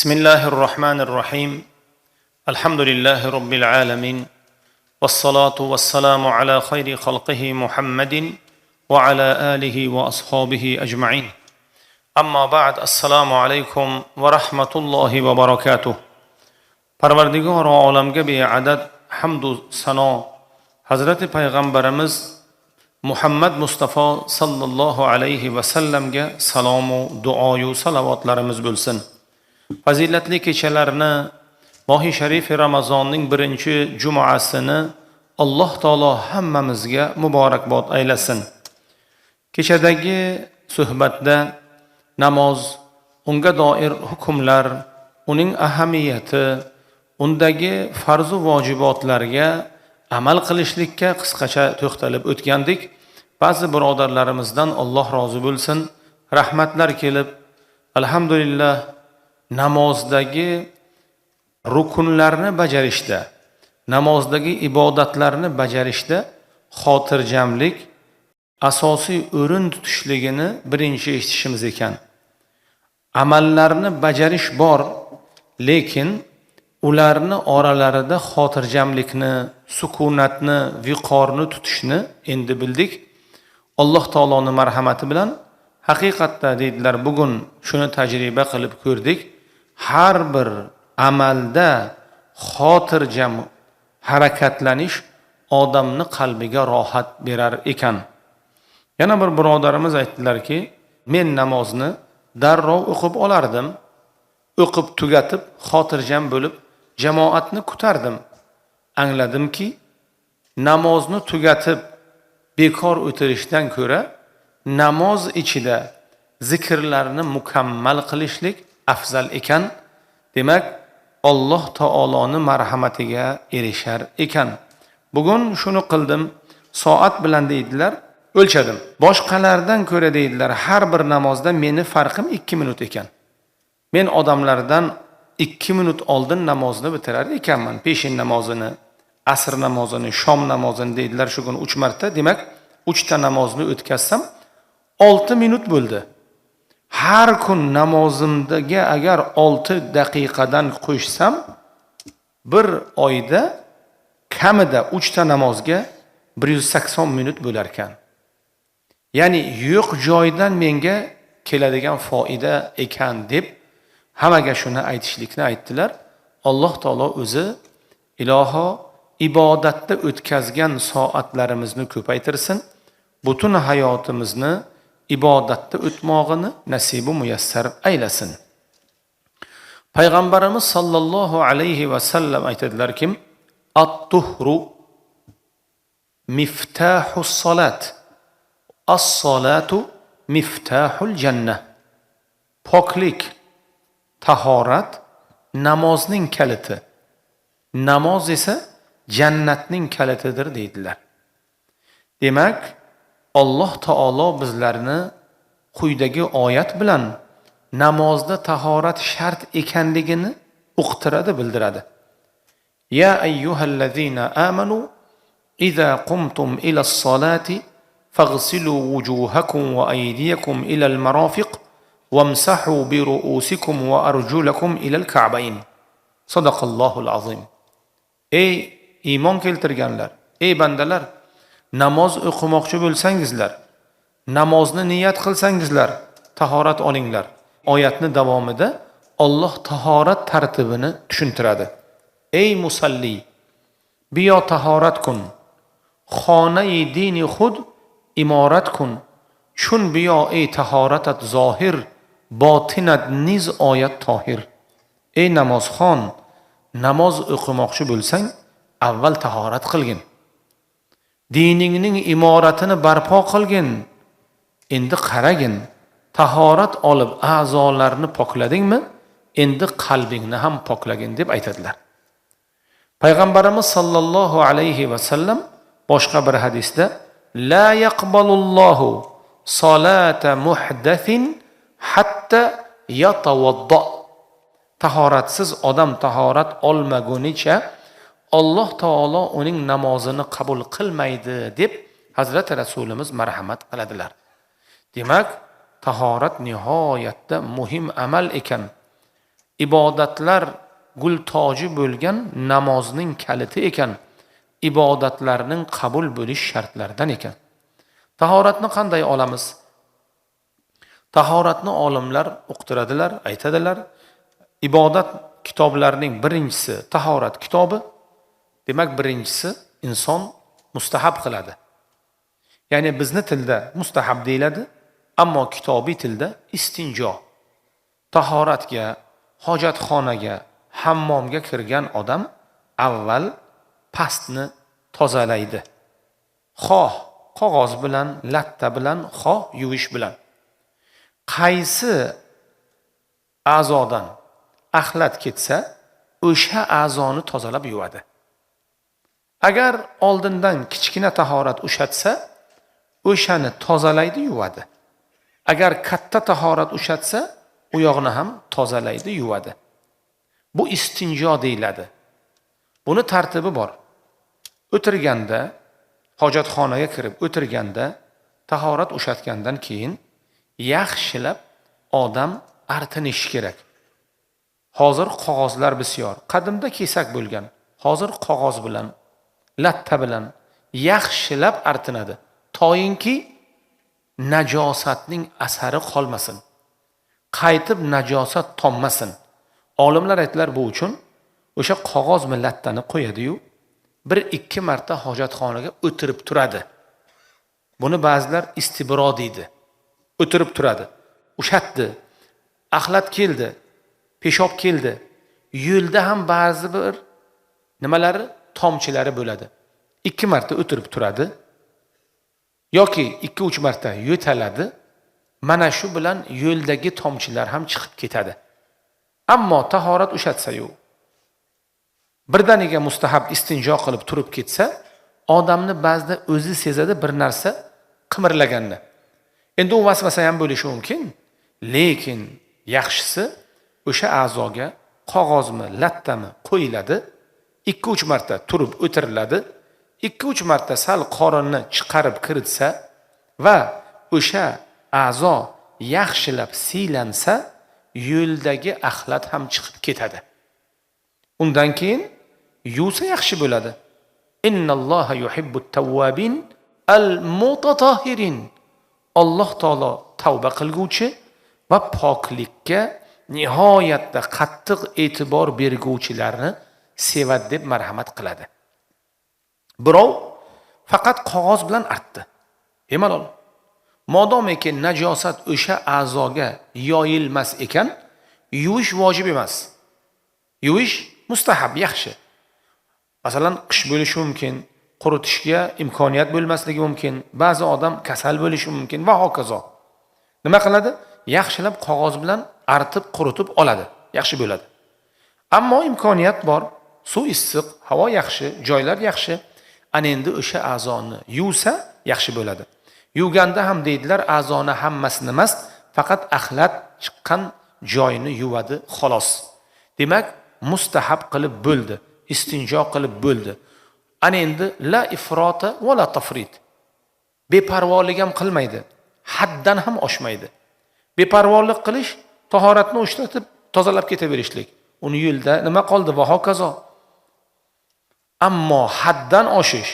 بسم الله الرحمن الرحيم. الحمد لله رب العالمين، والصلاة والسلام على خير خلقه محمد وعلى آله وأصحابه أجمعين. أما بعد، السلام عليكم ورحمة الله وبركاته. Parvardigor olamga beadad hamdu sano, Hazrati Payg'ambarimiz Muhammad Mustafa sallallohu alayhi va sallamga salomu duoyu salavotlarimiz bo'lsin. Fazilatli kechalarni, mohi sharifi Ramazonning birinchi jumasini Alloh taolo hammamizga muborakbod aylasin. Kechadagi suhbatda namoz, unga doir hukmlar, uning ahamiyati, undagi farzu vojibotlarga amal qilishlikka qisqacha to'xtalib o'tgandik. Ba'zi birodarlarimizdan Alloh rozi bo'lsin, rahmatlar kelib, alhamdulillah, namozdagi rukunlarni bajarishda, namozdagi ibodatlarni bajarishda xotirjamlik asosiy o'rin tutishligini birinchi eshitishimiz ekan. Amallarni bajarish bor, lekin ularni oralarida xotirjamlikni, sukunatni, viqorni tutishni endi bildik. Alloh taoloning marhamati bilan haqiqatda deydilar, bugun shuni tajriba qilib ko'rdik. Har bir amalda xotirjam harakatlanish odamni qalbiga rohat berar ekan. Yana bir birodarimiz aytdilarki, men namozni darrov o'qib olardim, o'qib tugatib xotirjam bo'lib jamoatni kutardim. Angladimki, namozni tugatib bekor o'tirishdan ko'ra namoz ichida zikrlarni mukammal qilishlik afzal ekan. Demak, Alloh taoloning marhamatiga erishar ekan. Bugun shuni qildim, soat bilan deydilar, o'lchadim. Boshqalardan ko'ra deydilar, har bir namozda meni farqim 2 minut ekan. Men odamlardan 2 minut oldin namozni bitirar ekanman. Peshin namozini, asr namozini, shom namozini deydilar shu kun 3 marta. Demak, 3 ta namozni o'tkazsam 6 minut bo'ldi. Har kun namozimdagi agar 6 daqiqadan qo'shsam, bir oyda kamida 3 ta namozga 180 minut bo'lar ekan. Ya'ni yo'q joydan menga keladigan foyda ekan deb hammaga shuni aytishlikni aytdilar. Alloh taolo o'zi iloho ibodatda o'tkazgan soatlarimizni ko'paytirsin, butun hayotimizni ibodatda o'tmog'ini nasibu muyassar aylasin. Payg'ambarimiz sallallohu alayhi va sallam aytadilarki, at-tuhru miftahus solat, as-solatu miftahul jannah. Poklik, tahorat namozning kaliti. Namoz esa jannatning kalitidir deydilar. Demak, Alloh taolo bizlarni quyidagi oyat bilan namozda tahorat shart ekanligini uqtiradi, bildiradi. Ya ayyuhallazina amanu iza qumtum ila s-solati faghsilu wujuhakum va aydiyakum ila al-marafiq wamsahu bi ru'usikum va arjulakum ila al-ka'bayn. Sadaqallohul azim. Ey iymon keltirganlar, ey bandalar, namoz o'qimoqchi bo'lsangizlar, namozni niyat qilsangizlar, tahorat olinglar. Oyatni davomida Alloh tahorat tartibini tushuntiradi. Ey musalli, biyo tahorat kun, xonai dini xud imorat kun, chun biyo ey tahoratat zohir, botinat niz oyat tohir. Ey namozxon, namoz o'qimoqchi bo'lsang, avval tahorat qilgin. Diningning imoratini barpo qilgin. Endi qaragin, tahorat olib a'zolarni pokladingmi, endi qalbingni ham poklagin deb aytadilar. Payg'ambarimiz sallallohu alayhi va sallam boshqa bir hadisda la yaqbalullohu solata muhdathin hatta yatawadda. Tahoratsiz odam tahorat olmagunicha Alloh taolo uning namozini qabul qilmaydi deb Hazrati Rasulimiz marhamat qiladilar. Demak, tahorat nihoyatda muhim amal ekan. Ibodatlar gultoji bo'lgan namozning kaliti ekan, ibodatlarning qabul bo'lish shartlaridan ekan. Tahoratni qanday olamiz? Tahoratni olimlar o'qitiradilar, aytadilar. Ibodat kitoblarining birinchisi tahorat kitobi. Demak, birinchisi inson mustahab qiladi. Ya'ni bizni tilda mustahab deyiladi, ammo kitobiy tilda istinjo. Tahoratga, hojatxonaga, hammomga kirgan odam avval pastni tozalaydi. Xoh qog'oz bilan, latta bilan, xoh yuvish bilan. Qaysi a'zodan axlat ketsa, o'sha a'zoni tozalab yuvadi. Agar oldindan kichkina tahorat ushatsa, o'shani tozalaydi, yuvadi. Agar katta tahorat ushatsa, u yog'ini ham tozalaydi, yuvadi. Bu istinjo deyiladi. Buni tartibi bor. O'tirganda, hojatxonaga kirib o'tirganda, tahorat ushatgandan keyin yaxshilab odam artinishi kerak. Hozir qog'ozlar bisyor. Qadimda kesak bo'lgan. Hozir qog'oz bilan, latta bilan yaxshilab artinadi. Toyinki najosatning asari qolmasin. Qaytib najosat tommasin. Olimlar aytdilar, bu uchun o'sha qog'oz lattani qo'yadi-yu, 1-2 marta hojatxonaga o'tirib turadi. Buni ba'zilar istibro deydi. O'tirib turadi. Ushatdi. Axlat keldi. Peshob keldi. Yo'lda ham ba'zi bir nimalari, tomchilari bo'ladi. 2 marta o'tirib turadi yoki 2-3 marta yo'taladi. Mana shu bilan yo'ldagi tomchilar ham chiqib ketadi. Ammo tahorat ushatsa-yu, birdaniga mustahab istinjo qilib turib ketsa, odamni ba'zida o'zi sezadi bir narsa qimirlaganini. Endi u vasvasa ham bo'lishi mumkin, lekin yaxshisi o'sha a'zoga qog'ozmi, lattami qo'yiladi, 2-3 marta turib o'tiriladi, 2-3 marta sal qorinni chiqarib kiritsa va o'sha a'zo yaxshilab siylansa, yo'ldagi axlat ham chiqib ketadi. Undan keyin yuvsa yaxshi bo'ladi. Innalloha yuhibbut tawwabin al-mutatahhirin. Alloh taolo tavba qilguvchi va poklikka nihoyatda qattiq e'tibor berguvchilarni sevadi deb marhamat qiladi. Birov faqat qog'oz bilan artdi. Bemalol. Modomiki najosat o'sha a'zoga yoyilmas ekan, yuvish vojib emas. Yuvish mustahab, yaxshi. Masalan, qish bo'lishi mumkin, quritishga imkoniyat bo'lmasligi mumkin, ba'zi odam kasal bo'lishi mumkin va hokazo. Nima qiladi? Yaxshilab qog'oz bilan artib, quritib oladi. Yaxshi bo'ladi. Ammo imkoniyat bor, suv issiq, havo yaxshi, joylar yaxshi. Ana endi o'sha a'zoni yuvsa yaxshi bo'ladi. Yuvganda ham deydilar, a'zoni hammasini emas, faqat axlat chiqqan joyini yuvadi, xolos. Demak, mustahab qilib bo'ldi, istinjo qilib bo'ldi. Ana endi la ifrota va la tafrit. Beparvolik ham qilmaydi, haddan ham oshmaydi. Beparvolik qilish tahoratni ushlatib, tozalab ketaverishlik. Uni yo'lda nima qoldi va hokazo. Ammo haddan oshish,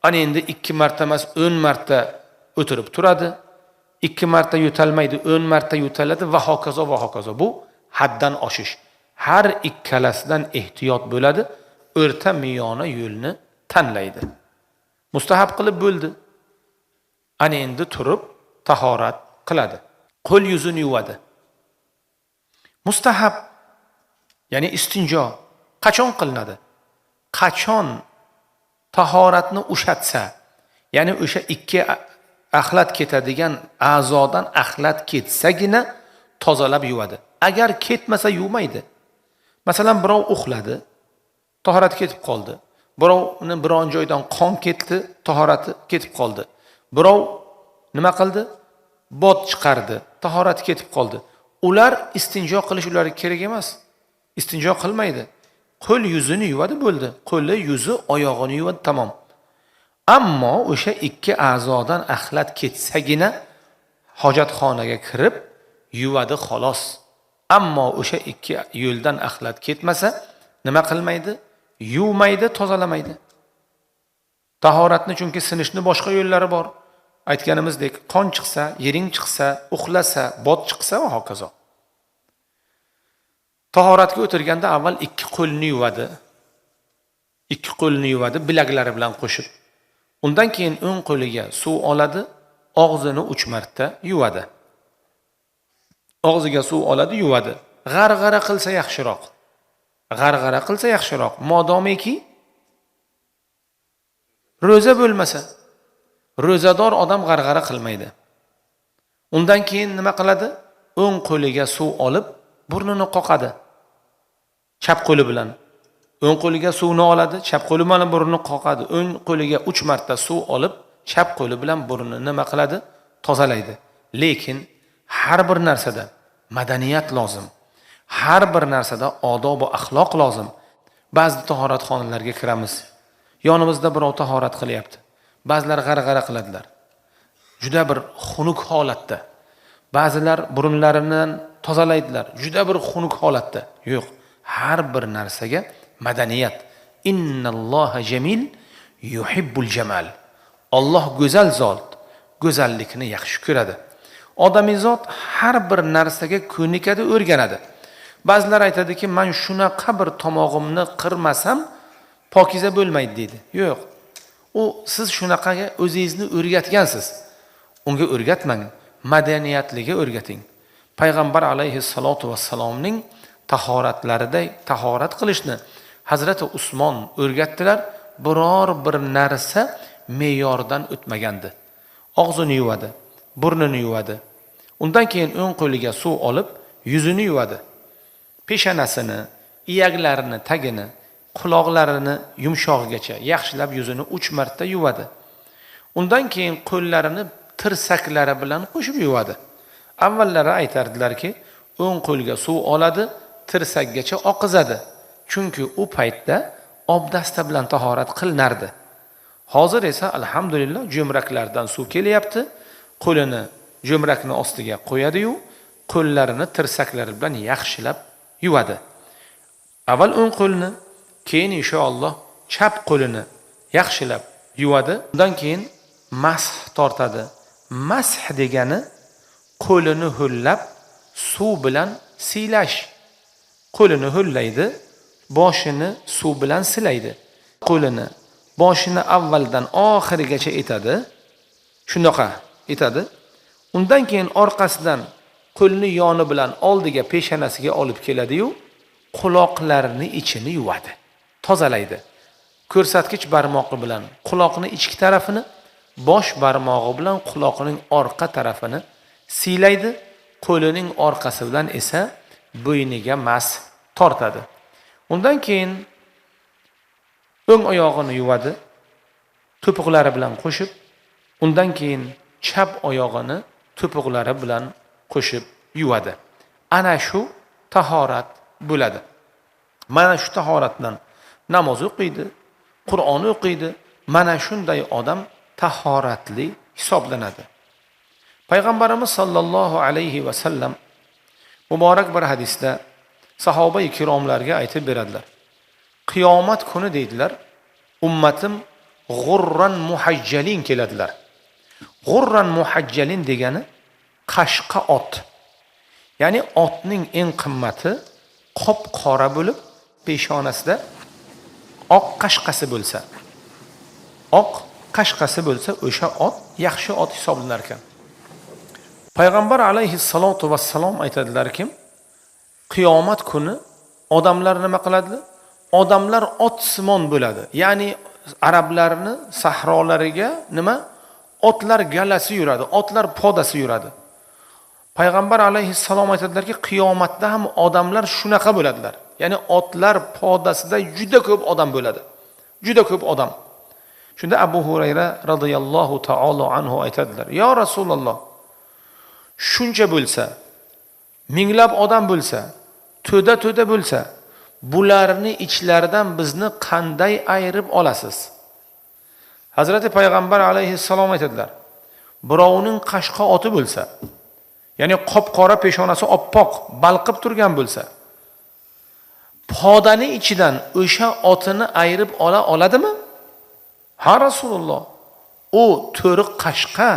ana endi 2 marta emas, 10 marta o'tirib turadi, 2 marta yo'talmaydi, 10 marta yo'taladi va hokazo va hokazo. Bu haddan oshish. Har ikkalasidan ehtiyot bo'ladi, o'rta miyona yo'lni tanlaydi. Mustahab qilib bo'ldi. Ana endi turib tahorat qiladi. Qo'l yuzini yuvadi. Mustahab, ya'ni istinjo qachon qilinadi? Qachon tahoratni ushatsa, ya'ni o'sha 2 axlat ketadigan a'zodan axlat ketsagina tozalab yuvadi. Agar ketmasa yuvmaydi. Masalan, birov uxladi, tahorati ketib qoldi. Birovni biron joydan qon ketdi, tahorati ketib qoldi. Birov nima qildi? Bot chiqardi, tahorati ketib qoldi. Ular istinjo qilish ularga kerak emas. Istinjo qilmaydi. Qo'l yuzini yuvadi, bo'ldi. Qo'li, yuzi, oyog'ini yuvadi, tamom. Ammo o'sha ikki a'zodan axlat ketsagina hojatxonaga kirib yuvadi xolos. Ammo o'sha ikki yo'ldan axlat ketmasa nima qilmaydi? Yuvmaydi, tozalamaydi. Tahoratni chunki sinishni boshqa yo'llari bor. Aytganimizdek, qon chiqsa, yering chiqsa, uxlasa, bot chiqsa va hokazo. Tahoratga o'tirganda avval ikki qo'lni yuvadi. Ikki qo'lni yuvadi bilaklari bilan qo'shib. Undan keyin o'ng qo'liga suv oladi, og'zini 3 marta yuvadi. Og'ziga suv oladi, yuvadi. G'arg'ara qilsa yaxshiroq. G'arg'ara qilsa yaxshiroq. Modomiki ro'za bo'lmasa, ro'zador odam g'arg'ara qilmaydi. Undan keyin nima qiladi? O'ng qo'liga suv olib burnini qoqadi. Chap qo'li bilan. O'ng qo'liga suvni oladi, chap qo'li bilan burnini qoqadi. O'ng qo'liga 3 marta suv olib, chap qo'li bilan burnini nima qiladi? Tozalaydi. Lekin har bir narsada madaniyat lozim. Har bir narsada odob va axloq lozim. Ba'zi tahoratxonalarga kiramiz. Yonimizda birov tahorat qilyapti. Ba'zilar g'arg'ara qiladilar. Juda bir xunuk holatda. Ba'zilar burunlaridan tozalaydilar. Juda bir xunuk holatda. Yo'q, har bir narsaga madaniyat. Innalloha jamil yuhibbul jamal. Alloh go'zal zot, go'zallikni yaxshi ko'radi. Odamizot har bir narsaga ko'nikadi, o'rganadi. Ba'zilar aytadiki, men shunaqa bir tomog'imni qirmasam pokiza bo'lmaydi deydi. Yo'q. U siz shunaqaga o'zingizni o'rgatgansiz. Unga o'rgatmang, madaniyatliga o'rgating. Payg'ambar alayhissalotu vassalomning tahoratlarida tahorat qilishni Hazrati Usmon o'rgatdilar. Biror bir narsa me'yordan o'tmagandi. Og'zini yuvadi, burnini yuvadi. Undan keyin o'ng qo'liga suv olib yuzini yuvadi. Peshanasini, iyaklarini tagini, quloqlarini yumshog'igacha yaxshilab yuzini 3 marta yuvadi. Undan keyin qo'llarini tirsaklari bilan qo'shib yuvadi. Avvallari aytardilarki, o'ng qo'lga suv oladi, tirsakgacha oqizadi. Chunki u paytda obdasta bilan tahorat qilinardi. Hozir esa alhamdulillah jo'mraklardan suv kelyapti. Qo'lini jo'mrakni ostiga qo'yadi-yu, qo'llarini tirsaklari bilan yaxshilab yuvadi. Avval o'ng qo'lini, keyin inshaalloh chap qo'lini yaxshilab yuvadi. Undan keyin mash tortadi. Mash degani qo'lini ho'llab suv bilan siylash. Qo'lini ho'llaydi, boshini suv bilan silaydi. Qo'lini boshini avvaldan oxirigacha etadi. Shundoqa etadi. Undan keyin orqasidan qo'lni yoni bilan oldiga peshanasiga olib keladi-yu, quloqlarini ichini yuvadi, tozalaydi. Ko'rsatkich barmog'i bilan quloqni ichki tarafini, bosh barmog'i bilan quloqning orqa tarafini siylaydi, qo'lining orqasi bilan esa bo'yniga mas tortadi. Undan keyin o'ng oyog'ini yuvadi, to'piqlari bilan qo'shib, undan keyin chap oyog'ini to'piqlari bilan qo'shib yuvadi. Ana shu tahorat bo'ladi. Mana shu tahorat bilan namoz o'qiydi, Qur'on o'qiydi. Mana shunday odam tahoratli hisoblanadi. Payg'ambarimiz sallallohu alayhi va sallam muborak bir hadisda sahoba ikromlarga aytib beradilar. Qiyomat kuni deydilar, ummatim g'urran muhajjalin keladilar. G'urran muhajjalin degani qashqa ot. Ya'ni otning eng qimmati qop-qora bo'lib, peshonasida oq qashqasi bo'lsa, oq qashqasi bo'lsa o'sha ot yaxshi ot hisoblanar ekan. Payg'ambar alayhissalotu vassalom aytadilarki, qiyomat kuni odamlar nima qiladi? Odamlar ot simon bo'ladi. Ya'ni arablarni sahrolariga nima? Otlar galasi yuradi, otlar podasi yuradi. Payg'ambar alayhissalom aytadilarki, qiyomatda ham odamlar shunaqa bo'ladilar. Ya'ni otlar podasida juda ko'p odam bo'ladi. Juda ko'p odam. Shunda Abu Hurayra radhiyallohu ta'ala anhu aytadilar: "Ya Rasululloh, shuncha bo'lsa, minglab odam bo'lsa, to'da-to'da bo'lsa, bularni ichlaridan bizni qanday ayirib olasiz?" Hazrati Payg'ambar alayhissalom aytadilar: "Birovning qashqa oti bo'lsa, ya'ni qop-qora peshonasi oppoq balqib turgan bo'lsa, podani ichidan o'sha otini ayirib ola oladimi? Ha Rasululloh, u to'riq qashqa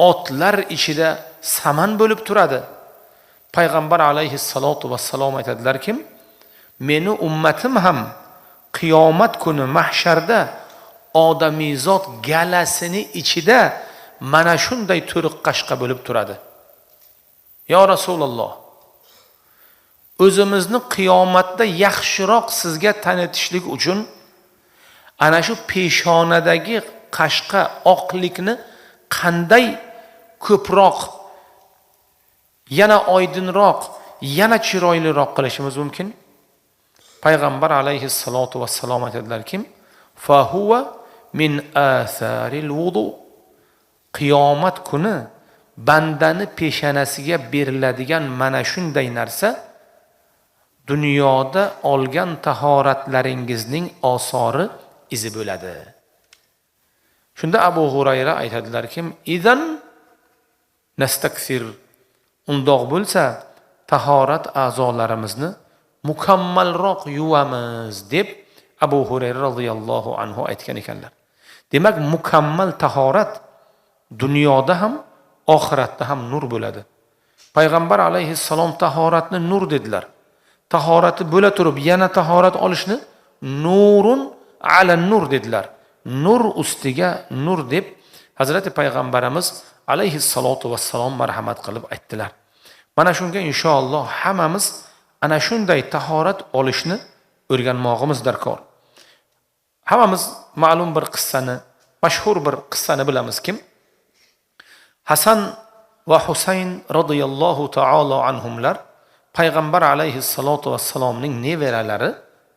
otlar ichida saman bo'lib turadi. Payg'ambar alayhissalotu vassalom aytadilarki, meni ummatim ham qiyomat kuni mahsharda odamizot galasini ichida mana shunday to'riq qashqa bo'lib turadi. Ya Rasululloh, o'zimizni qiyomatda yaxshiroq sizga tanitishlik uchun ana shu peshonadagi qashqa oqlikni qanday ko'proq, yana oydinroq, yana chiroyliroq qilishimiz mumkin? Payg'ambar alayhissalotu vassalom aytadilarki, fa huwa min atharil wudu. Qiyomat kuni bandani peshonasiga beriladigan mana shunday narsa dunyoda olgan tahoratlaringizning osori izi bo'ladi. Shunda Abu Hurayra aytadilarki, idan nastakfir, undoq bo'lsa tahorat a'zolarimizni mukammalroq yuvamiz deb Abu Hurayra radhiyallohu anhu aytgan ekanlar. Demak, mukammal tahorat dunyoda ham oxiratda ham nur bo'ladi. Payg'ambar alayhissalom tahoratni nur dedilar. Tahorati bo'la turib yana tahorat olishni nurun ala nur dedilar. Nur ustiga nur deb Hazrati Payg'ambarimiz alayhissalotu vassalom marhamat qilib aytdilar. Mana shunga inshaalloh hammamiz ana shunday tahorat olishni o'rganmog'imiz darkor. Hammamiz ma'lum bir qissani, mashhur bir qissani bilamiz kim? Hasan va Husayn radhiyallohu ta'ala anhumlar Payg'ambar alayhissalotu vassalomning nevaralari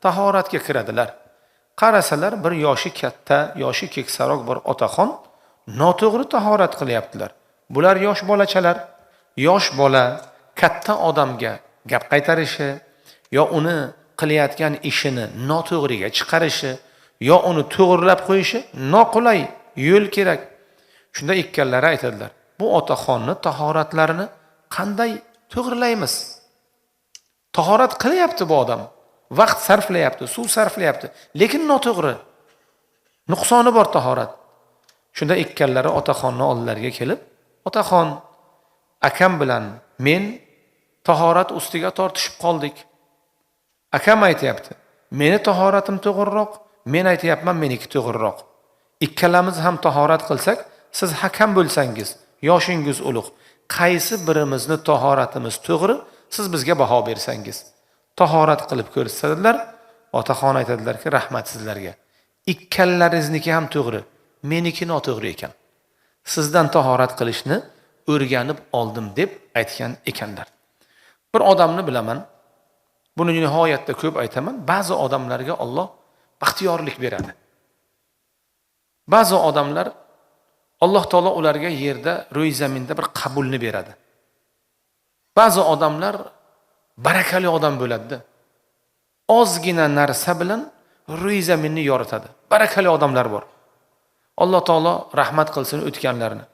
tahoratga kiradilar. Qarasalar bir yoshi katta, yoshi keksaroq bir otaxon noto'g'ri tahorat qilyaptilar. Bular yosh bolachalar. Yosh bola katta odamga gap qaytarishi, yo uni qilayotgan ishini noto'g'riga chiqarishi, yo uni to'g'rilab qo'yishi noqulay, yo'l kerak. Shunda ikkalari aytadilar, bu otaxonni tahoratlarini qanday to'g'rilaymiz? Tahorat qilyapti bu odam, vaqt sarflayapti, suv sarflayapti, lekin noto'g'ri. Nuqsoni bor tahorat. Shunda ikkalari otaxonni oldilariga kelib, otaxon, akam bilan men tahorat ustiga tortishib qoldik. Akam aytayapti, meni tahoratim to'g'riroq, men aytayapman meniki to'g'riroq. Ikkalamiz ham tahorat qilsak, siz hakam bo'lsangiz, yoshingiz ulug', qaysi birimizni tahoratimiz to'g'ri, siz bizga baho bersangiz. Tahorat qilib ko'rsatadilar. Otaxon aytadilarki, rahmat sizlarga. Ikkalarizniki ham to'g'ri, meniki noto'g'ri ekan. Sizdan tahorat qilishni o'rganib oldim deb aytgan ekanlar. Bir odamni bilaman, buni nihoyatda ko'p aytaman, ba'zi odamlarga Alloh baxtiyorlik beradi. Ba'zi odamlar Alloh taolo ularga yerda, ro'y zaminda bir qabulni beradi. Ba'zi odamlar barakali odam bo'ladi. Ozgina narsa bilan ro'y zaminni yoritadi. Barakali odamlar bor. Alloh taolo rahmat qilsin o'tganlarni.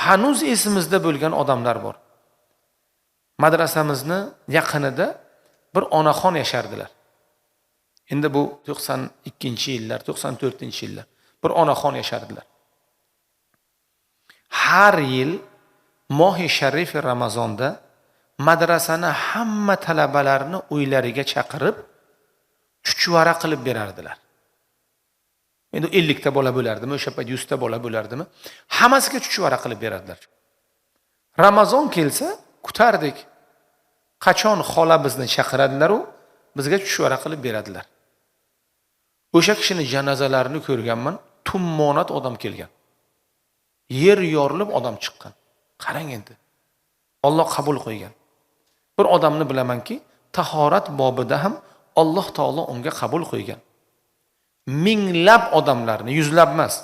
Hanuz esimizda bo'lgan odamlar bor. Madrasamizni yaqinida bir onaxon yashardilar. Endi bu 92-yillar, 94-yillar bir onaxon yashardilar. Har yil mohi sharif Ramazonda madrasani hamma talabalarini uylariga chaqirib chuchvara qilib berardilar. Endi 50 ta bola bo'lardimi, o'sha payt 100 ta bola bo'lardimi? Hammasiga chuchvara qilib berardilar. Ramazon kelsa kutardik. Qachon xola bizni chaqiradilar u, bizga chuchvara qilib beradilar. O'sha kishini janozalarini ko'rganman, tummonat odam kelgan. Yer yorilib odam chiqqan. Qarang endi. Alloh qabul qo'ygan. Bir odamni bilamanki, tahorat bobida ham Alloh taolo unga qabul qo'ygan. Minglab odamlarni, yuzlab emas,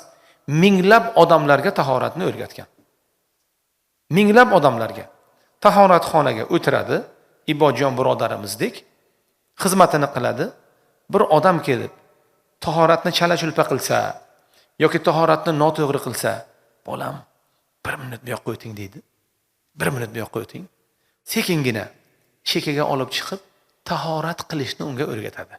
minglab odamlarga tahoratni o'rgatgan. Minglab odamlarga tahoratxonaga o'tiradi, Ibodjon birodarimizdek xizmatini qiladi. Bir odam kelib tahoratni chala-chulpa qilsa yoki tahoratni noto'g'ri qilsa, bolam, bir minut bu yoqqa o'ting deydi. Bir minut bu yoqqa o'ting. Sekingina chekkaga olib chiqib tahorat qilishni unga o'rgatadi.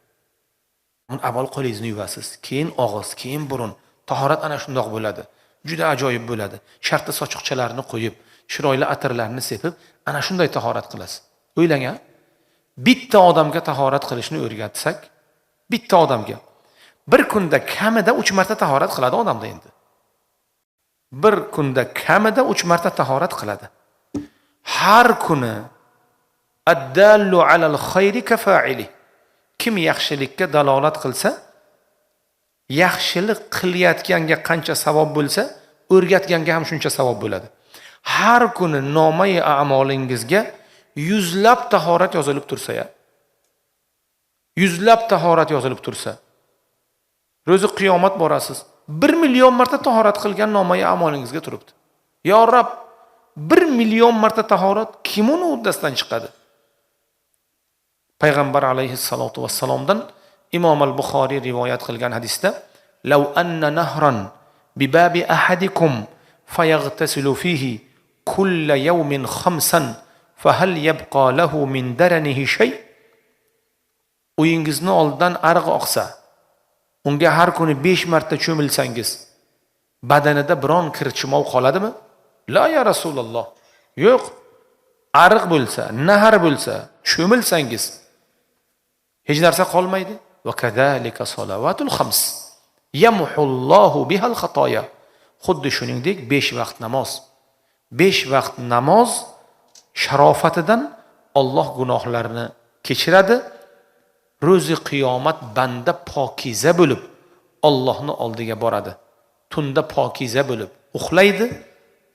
Avval qo'lingizni yuvasiz, keyin og'iz, keyin burun. Tahorat ana shundoq bo'ladi. Juda ajoyib bo'ladi. Shartta sochiqchalarni qo'yib, chiroyli atirlarni sepib, ana shunday tahorat qilasiz. O'ylang, a? Bitta odamga tahorat qilishni o'rgatsak, bitta odamga bir kunda kamida 3 marta tahorat qiladi odamda endi. Bir kunda kamida 3 marta tahorat qiladi. Har kuni addallu alal xayri kafa'ili. Kim yaxshilikka dalolat qilsa, yaxshilik qilayotganga qancha savob bo'lsa, o'rgatganga ham shuncha savob bo'ladi. Har kuni nomai a'molingizga yuzlab tahorat yozilib tursa, ya. Yuzlab tahorat yozilib tursa, ro'zi qiyomat borasiz, 1 million marta tahorat qilgan nomai a'molingizga turibdi. Ya Rab, 1 million marta tahorat kim uni uddasidan chiqadi? Payg'ambar alayhissalotu vassalomdan Imom al-Buxoriy rivoyat qilgan hadisda: "Law anna nahran bibabi ahadikum fayaghtasilu fihi kulla yawmin khamsan fahal yabqa lahu min daranihi shay?" Uyingizni oldidan ariq oqsa, unga har kuni 5 marta cho'milsangiz, badanida biron kir-chimov qoladimi? La ya Rasululloh. Yo'q. Ariq bo'lsa, nahar bo'lsa, cho'milsangiz hech narsa qolmaydi. Va kadalika salavatul khams yamhullohu bihal xatoya. Xuddi shuningdek 5 vaqt namoz. 5 vaqt namoz sharofatidan Alloh gunohlarni kechiradi. Ro'zi qiyomat banda pokiza bo'lib Allohning oldiga boradi. Tunda pokiza bo'lib uxlaydi,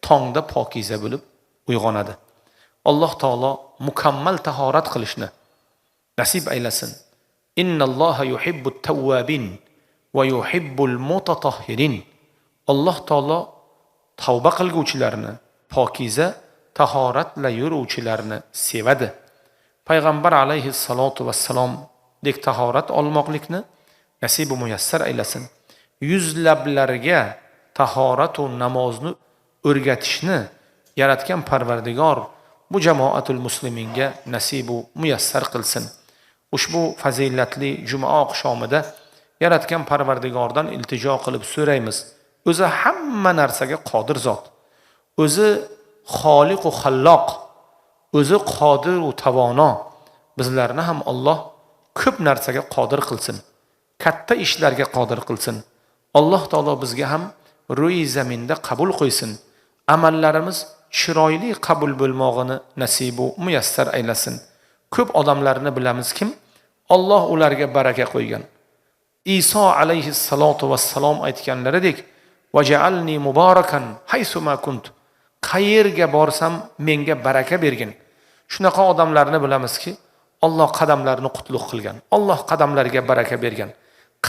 tongda pokiza bo'lib uyg'onadi. Alloh taolo mukammal tahorat qilishni nasib aylasin. Innalloha yuhibbut tawwabin va yuhibbul mutatahhirin. Alloh taolo tavba qilguvchilarni, pokiza tahoratla yuruvchilarni sevadi. Payg'ambar alayhissalotu vassalom dek tahorat olmoqlikni nasibu muyassar aylasin. Yuzlablarga tahorat va namozni o'rgatishni yaratgan Parvardigor bu jamoatul musliminga nasibu muyassar qilsin. Ushbu fazilatli juma oqshomida yaratgan Parvardigordan iltijo qilib so'raymiz. O'zi hamma narsaga qodir zot. O'zi Xoliq va Xalloq, o'zi qodir va tavono. Bizlarni ham Alloh ko'p narsaga qodir qilsin. Katta ishlarga qodir qilsin. Alloh taolo bizga ham ro'yi zaminda qabul qo'ysin. Amallarimiz chiroyli qabul bo'lmog'ini nasibu muyassar aylasin. Ko'p odamlarni bilamiz kim Alloh ularga baraka qo'ygan. Iso alayhissalotu vassalom aytganlaridek: "Vaj'alni mubarakan haysuma kunt." Qayerga borsam menga baraka bergin. Shunaqa odamlarni bilamizki, Alloh qadamlarini qutlug' qilgan. Alloh qadamlariga baraka bergan.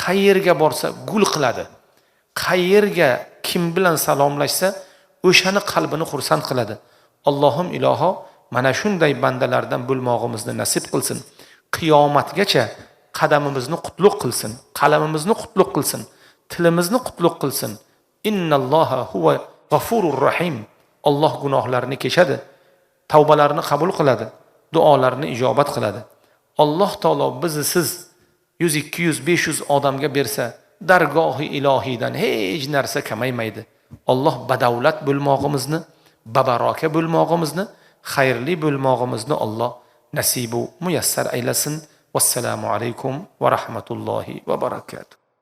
Qayerga borsa gul qiladi. Qayerga kim bilan salomlashsa, o'shani qalbini xursand qiladi. Allohim iloho mana shunday bandalardan bo'lmog'imizni nasib qilsin. Qiyomatgacha qadamimizni qutlug' qilsin, qalamimizni qutlug' qilsin, tilimizni qutlug' qilsin. Innalloha huva g'afurur rahim. Alloh gunohlarni kechadi, tavbalarni qabul qiladi, duolarni ijobat qiladi. Alloh taolo bizni siz 100, 200, 500 odamga bersa, dargohi ilohiydan hech narsa kamaymaydi. Alloh badavlat bo'lmog'imizni, babaraka bo'lmog'imizni, xayrli bo'lmog'imizni Alloh nasibu muyassar aylasin. Vassalomu alaykum va rahmatullohi va barakatuh.